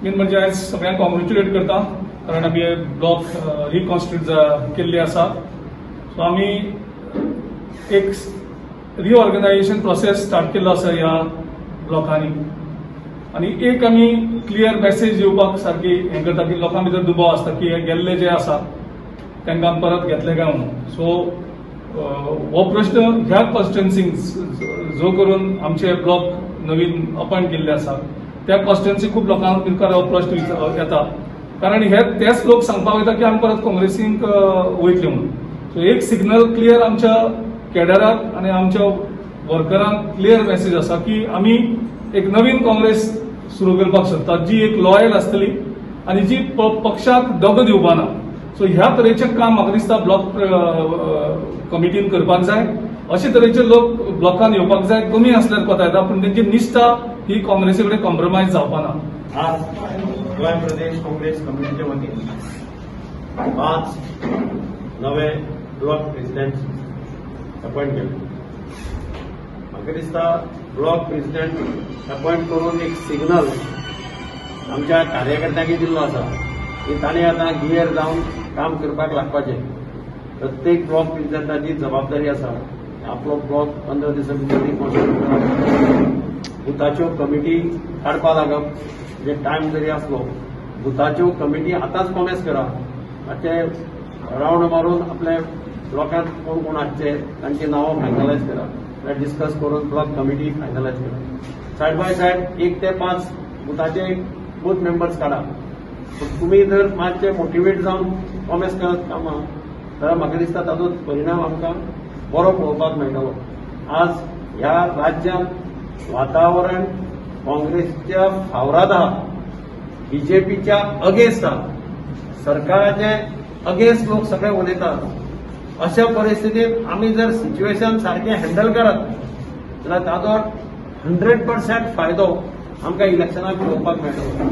Main म्हणजे आयज सगळ्यांक कॉंग्रेच्युलेट करता, कारण आमी हे ब्लॉक रिकॉन्स्टिट्यूट केल्ले आसा. सो आमी एक रिऑर्गनायझेशन प्रोसेस स्टार्ट केल्लो आसा ह्या ब्लॉकांनी आनी एक आमी क्लियर मेसेज दिवपाक सारकी हें करता की लोकां भितर दुबाव आसता की हे गेल्ले जे आसा तांकां आमी परत घेतले काय म्हणून. सो हो प्रश्न ह्या कॉन्स्टिट्युन्सींक जो करून आमचे ब्लॉक नवीन अपॉयंट केल्ले आसा, त्या कॉन्स्टिट्युन्सी खूब लोकांक मुखार हो प्रश्न येता, कारण हे तेच लोक सांगपाक वयता की आमी परत काँग्रेसीक वयतले म्हणून. सो एक सिग्नल क्लियर आमच्या केडराक आनी आमच्या वर्करांक क्लियर मेसेज आसा की आमी एक नवीन काँग्रेस सुरू करपाक सोदतात, जी एक लॉयल आसतली आनी जी पक्षाक दगो दिवपा ना. सो ह्या तरेचें काम म्हाका दिसता ब्लॉक कमिटीन करपाक जाय. अशे तरेचे लोक ब्लॉकान येवपाक जाय. कमी आसल्यार कोता येता, पूण तेंची निश्ठा ही काँग्रेसी कडेन कॉम्प्रोमायज जावपा ना. आज गोंय प्रदेश काँग्रेस कमिटीच्या वतीन पांच नवे ब्लॉक प्रेसिडेंट अपॉयंट केले. म्हाका दिसता, ब्लॉक प्रेसिडेंट अपॉयंट करून एक सिग्नल आमच्या कार्यकर्त्यांक दिल्लो आसा की तांणी आतां गियर जावन काम करपाक लागपाचें. प्रत्येक ब्लॉक प्रेसिडेंटाची जबाबदारी आसा, आपलो ब्लॉक 15 दिसां भितर रिकॉन्स्टिट्यूट करप, बुथाच्यो कमिटी काडपा लागप. म्हणजे टायम जरी आसलो, बुथाच्यो कमिटी आतांच कॉमेस करा. ते रावंड मारून आपले लोकांत कोण कोण आसचे तांची नांवां फायनलायज करा, डिस्कस करून ब्लॉक कमिटी फायनलायज करा. सायड बाय सायड 1 ते 5 बुथाचे बूथ मेंबर्स काडा. पूण तुमी जर मातशे मोटिवेट जावन कॉमेस करत कामां जाल्यार म्हाका दिसता ताचो परिणाम आमकां बरो पळोवपाक मेळटलो. आज ह्या राज्यांत वातावरण काँग्रेसच्या फावराद आहा, बीजेपीच्या अगेन्स्ट आहा, सरकाराचे अगेन्स्ट लोक सगळे उलयतात. अशा परिस्थितीत आमी जर सिच्युएशन सारकें हँडल करत जाल्यार ताचो 100% फायदो आमकां इलेक्शनाक पळोवपाक मेळटलो.